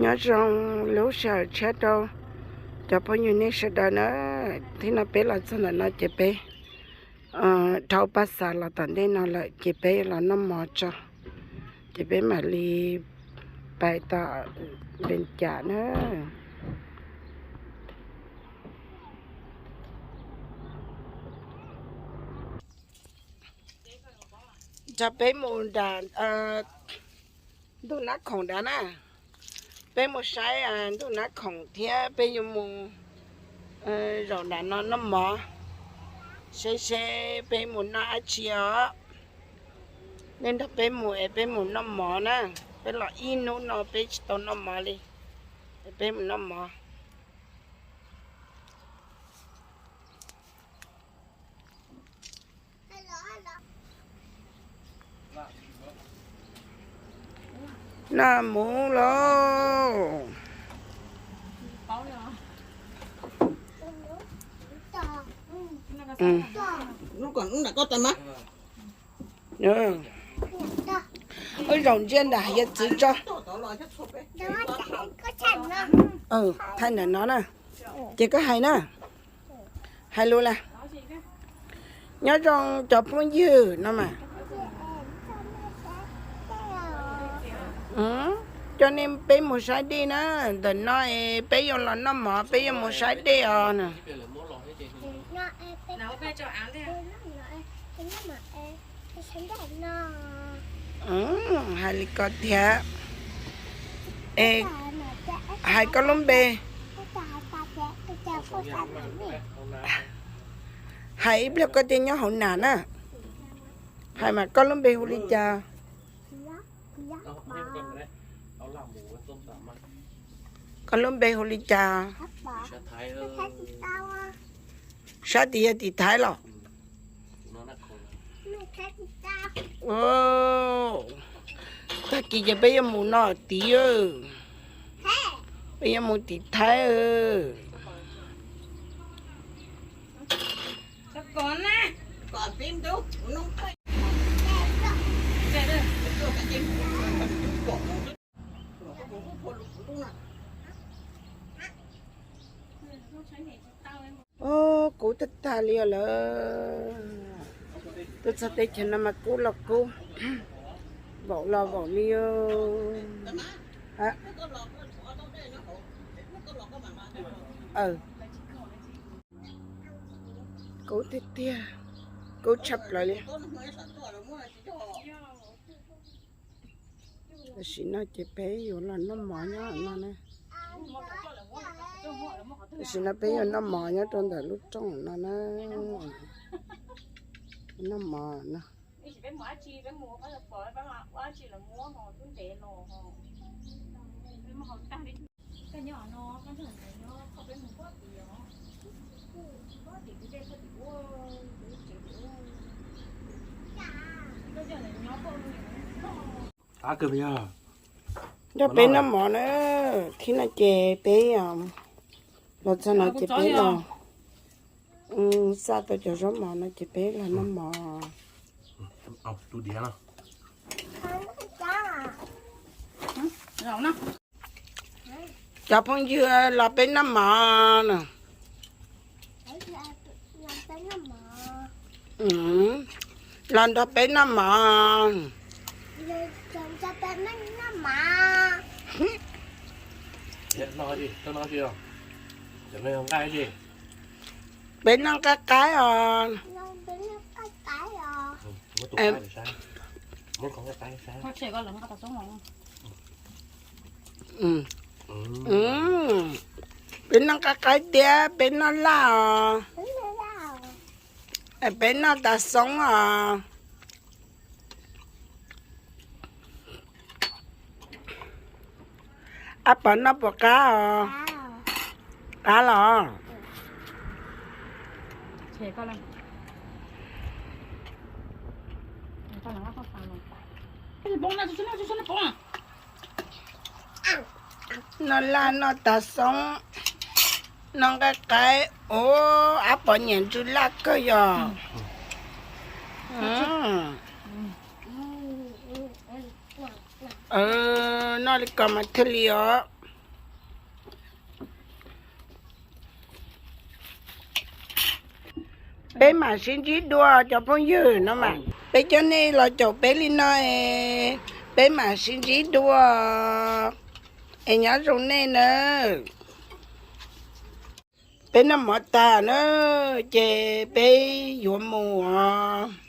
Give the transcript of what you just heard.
Nyob zoo lub sij hawm tshiab rau cov phooj ywg nej sawv daws na. Thib no peb los txog ntawm no ces peb dhau paj xav los tom ntej no lawm ces peb los noj mov tso, ces peb mam li pais tom Vees Cas na. Tso peb mus nram ntug Nab Khoom nrad na. Peb mus saib ntug Nab Khoom thiab peb yuav mus zaum nram no noj mov, seb seb peb mus noj dab tsi os. Nej nrog peb mus es peb mus noj mov na. Peb los ib hnub no peb tsis tau noj mov li, es peb mus noj mov. Noj mov lauj. Wb zaum ntsia nram hav txiv tso. Thaij ntawm no na, ces koj hais na. Hais lus las. Nyob zoo cov phooj ywg no mas. Coj nej peb mus saib dej na, ntawm no es peb yuav los noj mov, peb yuav mus saib dej os na. Hais li ko thiab. Es hais koj lub npe. Hais ib pliag koj thiaj nyob hauv nas na. Hais mas koj lub npe hu li cas? Koj lub npe hu li cas? Sab tim yog tim Thaib los? Tag kis ces peb yuav mus no tid, peb yuav mus tim Thaib. Kub tag tag li lawm. Tuaj txog teb chaws no mas kub los kub, vaum los vaum li. Kub tiag tiag, kub tshaj plaws li. Tam sim no ces peb yuav los noj mov nyob no na. Tam sim no peb yuav noj mov nyob rau ntawm lub rooj no na. Noj mov no. Nrog peb noj mov na. Thib no ces peb los txog no ces peb los xa tau cov zaub mov no ces peb los noj mov. Cov phooj ywg los peb noj mov na. Los nrog peb noj mov. Peb noj nqaij qaib os. Peb noj nqaij qaib thiab peb noj laj os. Peb noj tav xoob os. Ab Pov noj puas qab os? Qab los? Noj laj noj tav xoob, noj nqaij qaib. Ua, Ab Pov nyiam ntsw laj kawg yog. Noj li ko mas thiaj li os. Peb mam sib ntsib dua cov phooj ywg no mas. Peb coj nej los caum peb li no es, peb mam sib ntsib dua es nyob zoo nej nawb. Peb noj mov tag na, ces peb yuav mus os.